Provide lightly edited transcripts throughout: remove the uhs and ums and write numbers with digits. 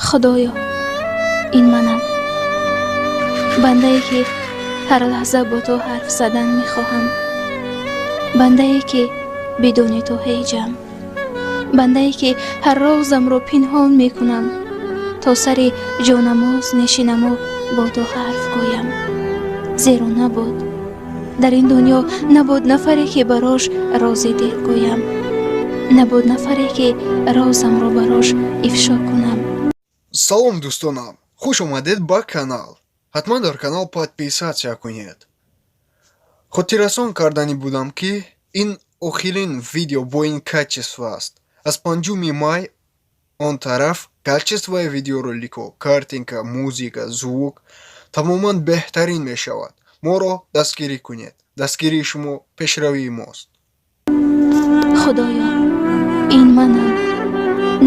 Худоё, ин манам, бандае ки ҳар лаҳза бо ту ҳарф задан мехоҳам, бандае ки бидуни ту ҳеҷам, бандае ки ҳар розамро пинҳон мекунам, то сари ҷонамоз нишинаму бо ту ҳарф гӯям. Зеро набуд дар ин дунё, набуд нафаре ки барош рози дил гӯям, набуд нафаре ки розамро барош ифшо кунам. Салом, дӯстонам, хуш омадед ба канал. Ҳатман дар канал подписаться кунед. Хотиррасон карданӣ будам, ки ин охирин видео бо ин качество аст. Аз 5 май он тараф качествои видеороликҳо, картинка, музыка, звук тамоман беҳтарин мешавад. Моро дастгирӣ кунед, дастгирии шумо пешравии мост. Худоё, ин манам,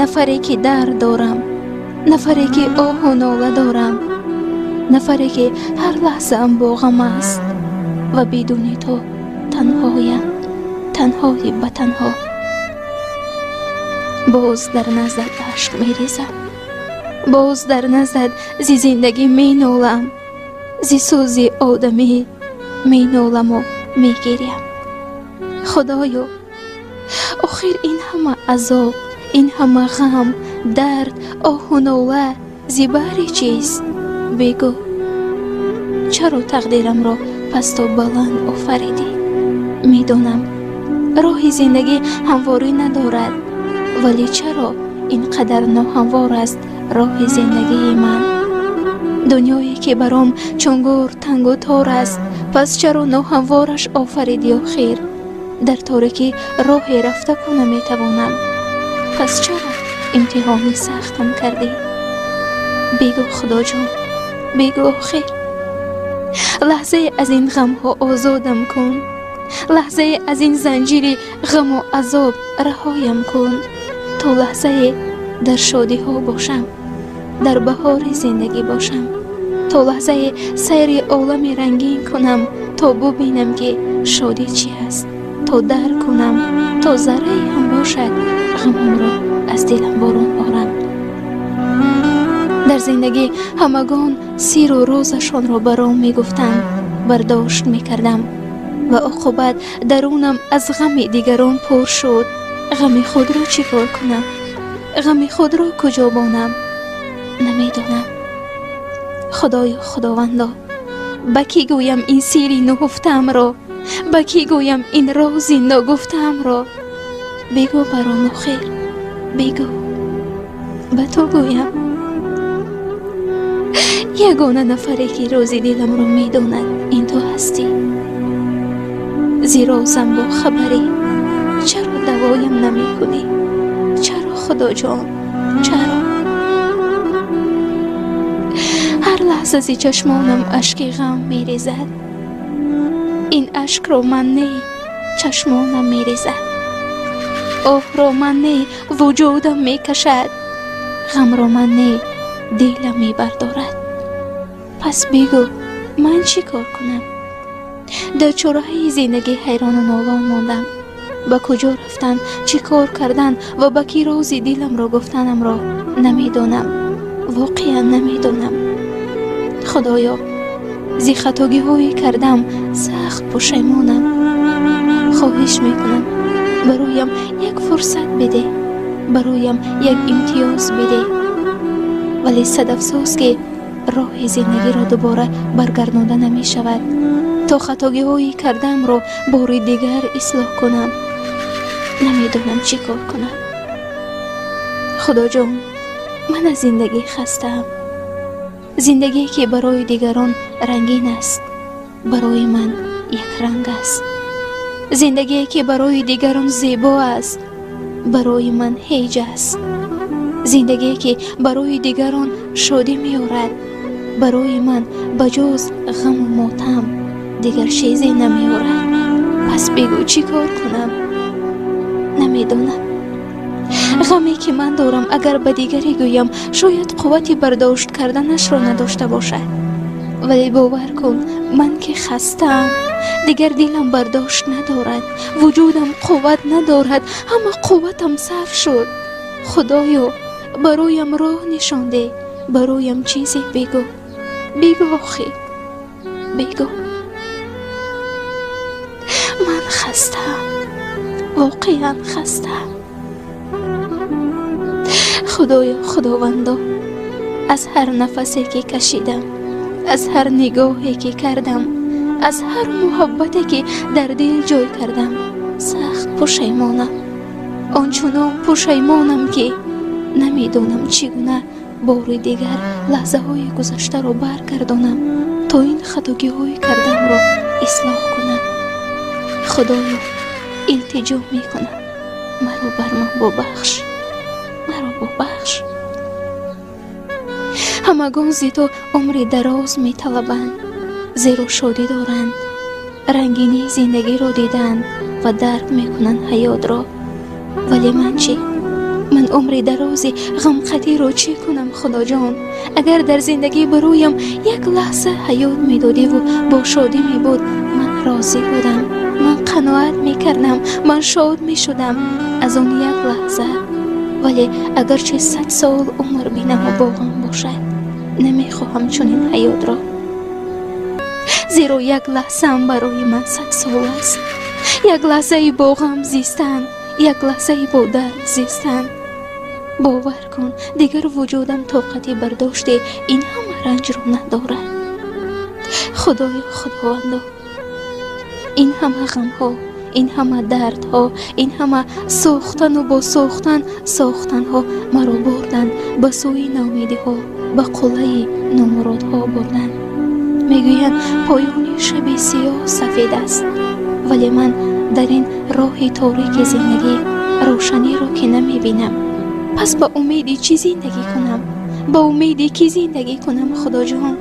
нафаре ки дард дорам, нафаре ки оҳу нола дорам, нафаре ки ҳар лаҳзаам бо ғам аст ва бидуни ту танҳоям, танҳои ба танҳо. Боз дар наздат ашк мерезам, боз дар наздат зи зиндагӣ менолам, зи сӯзи одамӣ меноламу мегирям. Худоё, охир ин ҳама азоб, ин ҳама ғам, дард, оҳу нола зи баҳри чист? Бигӯ, чаро тақдирамро пасту баланд офаридӣ? Медонам, роҳи зиндагӣ ҳамворӣ надорад, вале чаро ин қадар ноҳамвор аст роҳи зиндагии ман? Дунёе ки баром чун гӯр тангу тор аст, пас чаро ноҳамвораш офаридӣ? Охир дар торикӣ роҳе рафта ку наметавонам. Пас чаро имтиҳони сахтам кардӣ? Бигӯ, Худоҷон, бигӯ, охир лаҳзае аз ин ғамҳо озодам кун, лаҳзае аз ин занҷири ғаму азоб раҳоям кун, то лаҳзае дар шодиҳо бошам, дар баҳори зиндагӣ бошам, то лаҳзае сайри олами рангин кунам, то бубинам, ки шодӣ чӣ аст, то дарк кунам, то заррае ҳам бошад, ғамамро аз дилам борон орам. Дар зиндагӣ ҳамагон сиру розашонро баром мегуфтанд, бардошт мекардам ва оқибат дарунам аз ғами дигарон пур шуд. Ғами худро чӣ кор кунам? Ғами худро куҷо бонам? Намедонам. Худоё, Худовандо, ба кӣ гӯям ин сири нуҳуфтаамро? Ба кӣ гӯям ин рози ногуфтаамро? Бигӯ баром, охир бигӯ. Ба ту гӯям, ягона нафаре ки рози диламро медонад, ин ту ҳастӣ. Зи розам бо хабарӣ, чаро давоям намекунӣ? Чаро, Худоҷон, чаро? Ҳар лаҳза зи чашмонам ашки ғам мерезад. Ин ашкро ман не, чашмонам мерезад. Оҳро ман не, вуҷудам мекашад. Ғамро ман не, дилам мебардорад. Пас бигӯ, ман чӣ кор кунам? Дар чораҳаи зиндагӣ ҳайрону нолон мондам. Ба куҷо рафтан, чӣ кор кардан ва ба кӣ рози диламро гуфтанамро намедонам, воқеан намедонам. Худоё, зи хатогиҳое кардам сахт пушаймонам. Хоҳиш мекунам, бароям як фурсат бидеҳ, бароям як имтиёз бидеҳ. Вале сад афсӯс, ки роҳи зиндагиро дубора баргардонда намешавад, то хатогиҳои кардаамро бори дигар ислоҳ кунам. Намедонам, чӣ кор кунам. Худоҷон, ман аз зиндагӣ хастаам. Зиндагие ки барои дигарон рангин аст, барои ман якранг аст. Зиндагие ки барои дигарон зебо аст, барои ман ҳеҷ аст. Зиндагие ки барои дигарон шодӣ меорад, барои ман ба ҷуз ғаму мотам дигар чизе намеорад. Пас бигӯ, чӣ кор кунам? Намедонам. Ғаме ки ман дорам, агар ба дигаре гӯям, шояд қуввати бардошт карданашро надошта бошад. Вале бовар кун, ман ки хастаам, дигар дилам бардошт надорад, вуҷудам қувват надорад, ҳама қувватам сарф шуд. Худоё. Бароям роҳ нишон деҳ, бароям чизе бигӯ. Бигӯ охир, бигӯ. Ман хастаам, воқеан хастаам. Худоё, Худовандо, аз ҳар нафасе ки кашидам, аз ҳар нигоҳе ки кардам, аз ҳар муҳаббате ки дар дил ҷой кардам, сахт пушаймонам. Он чунон пушаймонам, ки намедонам чӣ гуна бори дигар лаҳзаҳои гузаштаро баргардонам, то ин хатогиҳои кардамро ислоҳ кунам. Худоё, илтиҷо мекунам, маро бар ман бубахш, маро бубахш. Ҳамагон зи ту умри дароз металабанд, зеро шодӣ доранд, рангинии зиндагиро дидаанд ва дарк мекунанд ҳаётро. Вале ман чӣ? Ман умри дарози ғамқатиро чӣ кунам, Худоҷон? Агар дар зиндагӣ бароям як лаҳза ҳаёт медодиву бо шодӣ мебуд, ман розӣ будам, ман қаноат мекардам, ман шод мешудам аз он як лаҳза. Вале агарчи 100 сол умр бинаму бо ғам бошад, намехоҳам чунин ҳаётро, зеро як лаҳзаам барои ман 100 сол аст. Як лаҳзаи бо ғам зистан, як лаҳзаи бо дард зистан, бовар кун, дигар вуҷудам тоқати бардошти ин ҳама ранҷро надорад. Худоё, Худовандо, ин ҳама ғамҳо, ин ҳама дардҳо, ин ҳама сохтану бо сохтан сохтанҳо маро бурданд ба сӯи ноумедиҳо, ба қуллаи номуродҳо бурданд. Мегӯянд, поёни шаби сиёҳ сафед аст, вале ман дар ин роҳи торики зиндагӣ рӯшаниро ки намебинам. Пас ба умеди чӣ зиндагӣ кунам? Ба умеди кӣ зиндагӣ кунам, Худоҷон?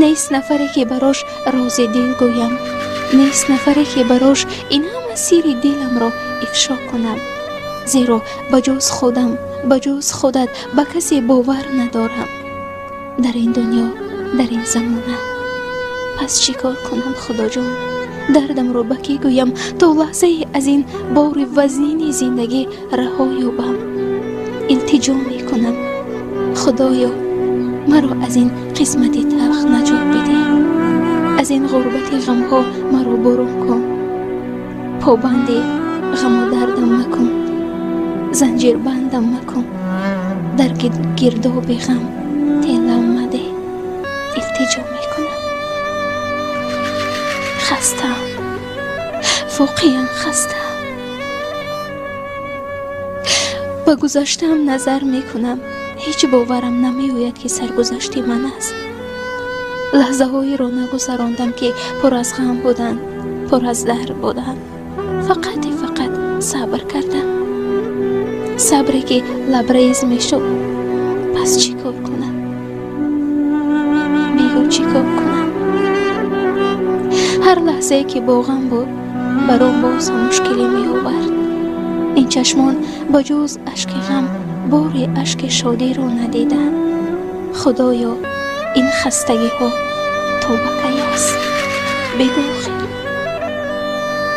Нест нафаре, ки барош рози дил гӯям, нест нафаре, ки барош ин ҳама сирри диламро ифшо кунам, зеро ба ҷуз худам, ба ҷуз худат ба касе бовар надорам дар ин дунё, дар ин замона. Пас чӣ кор кунам, Худоҷон? Дардамро ба кӣ гӯям, то лаҳзае аз ин бори вазнини зиндагӣ раҳо ёбам? Илтиҷо мекунам, Худоё, маро аз ин қисмати талх наҷот бидеҳ, аз ин ғурбати ғамҳо маро бурун кун, побанди ғаму дардам макун, занҷирбандам макун, дар гирдоби ғам телам мадеҳ. Илтиҷо мекунам. Хастаам, воқеан хастаам. Ба гузаштаам назар мекунам, ҳеҷ боварам намеояд, ки саргузашти ман аст. Лаҳзаҳоеро нагузарондам, ки пур аз ғам буданд, пур аз дард буданд. Фақати фақат сабр кардам, сабре ки лабрез мешуд. Пас чӣ кор кунам? Бигӯ, чӣ кор кунам? Ҳар лаҳзае ки бо ғам буд, баром боз ҳам мушкилӣ меовард. Ин чашмон ба ҷуз ашки ғам бори ашки шодиро надиданд. Худоё, ин хастагиҳо то ба кай аст? Бигӯ охир.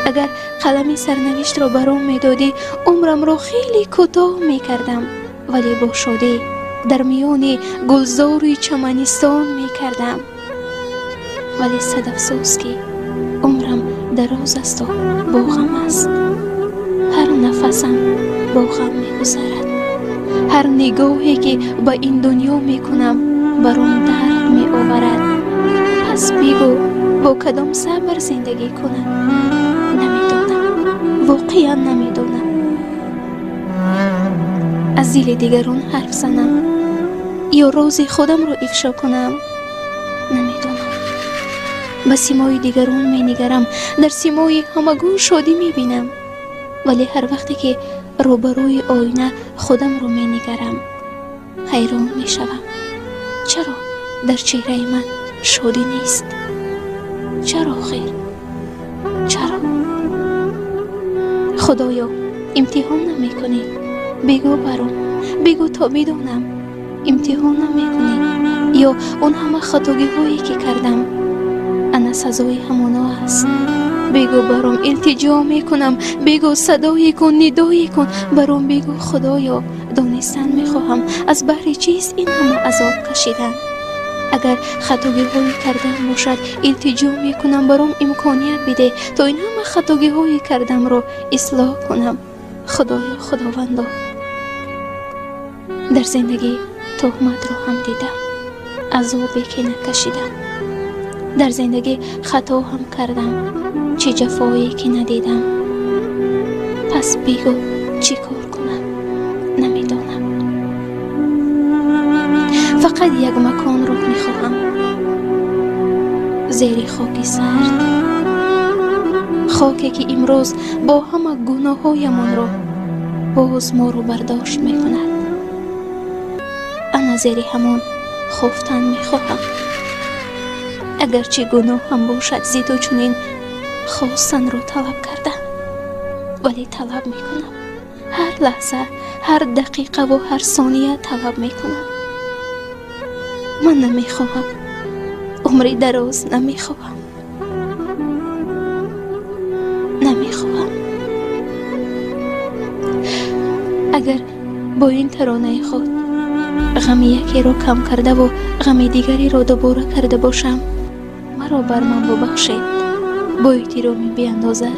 Агар қалами сарнавиштро баром медодӣ, умрамро хеле кӯтоҳ мекардам, вале бо шодӣ дар миёни гулзори чаманистон мекардам. Вале сад афсӯс, ки умрам дароз асту бо ғам аст. Ҳар нафасам бо ғам мегузарад, ҳар нигоҳе ки ба ин дунё мекунам, бар он дард меоварад. Пас бигӯ, бо кадом сабр зиндагӣ кунам? Намедонам, воқеан намедонам. Аз дили дигарон ҳарф занам ё рози худамро ифшо кунам? Намедонам. Ба симои дигарон менигарам, дар симои ҳамагон шодӣ мебинам, вале ҳар вақте ки рӯбарӯи оина худамро менигарам, ҳайрон мешавам: чаро дар чеҳраи ман шодӣ нест? Чаро хел? Чаро, Худоё, имтиҳон намекунӣ? Бигӯ баром, бигӯ, то бидонам. Имтиҳон намекунӣ ё он ҳама хатогиҳое ки кардам ана сазои ҳамоно аст? Бигӯ баром, илтиҷо мекунам, бигӯ, садое кун, нидое кун, баром бигӯ, Худоё. Донистан мехоҳам, аз баҳри чист ин ҳама азоб кашидан. Агар хатогиҳое кардам бошад, илтиҷо мекунам, баром имконият бидеҳ, то ин ҳама хатогиҳое кардамро ислоҳ кунам. Худоё, Худовандо, дар зиндагӣ туҳматро ҳам дидам, азобе ки накашидам. Дар зиндагӣ хато ҳам кардам, чӣ ҷафое ки надидам. Пас бигӯ, чӣ кор кунам, намедонам. Фақат як маконро мехоҳам, зери хоки сард, хоке ки имрӯз бо ҳама гуноҳҳоямонро боз моро бардошт мекунад. Ана зери ҳамон хуфтан мехоҳам. Агарчи гуноҳам бошад зи ту чунин хостанро талаб кардан, вале талаб мекунам, ҳар лаҳза, ҳар дақиқаву ҳар сония талаб мекунам. Ман намехоҳам умри дароз, намехоҳам, намехоҳам. Агар бо ин таронаи худ ғами якеро кам кардаву ғами дигареро дубора карда бошам, маро бар ман бубахшед. Бо эҳтироми беандоза.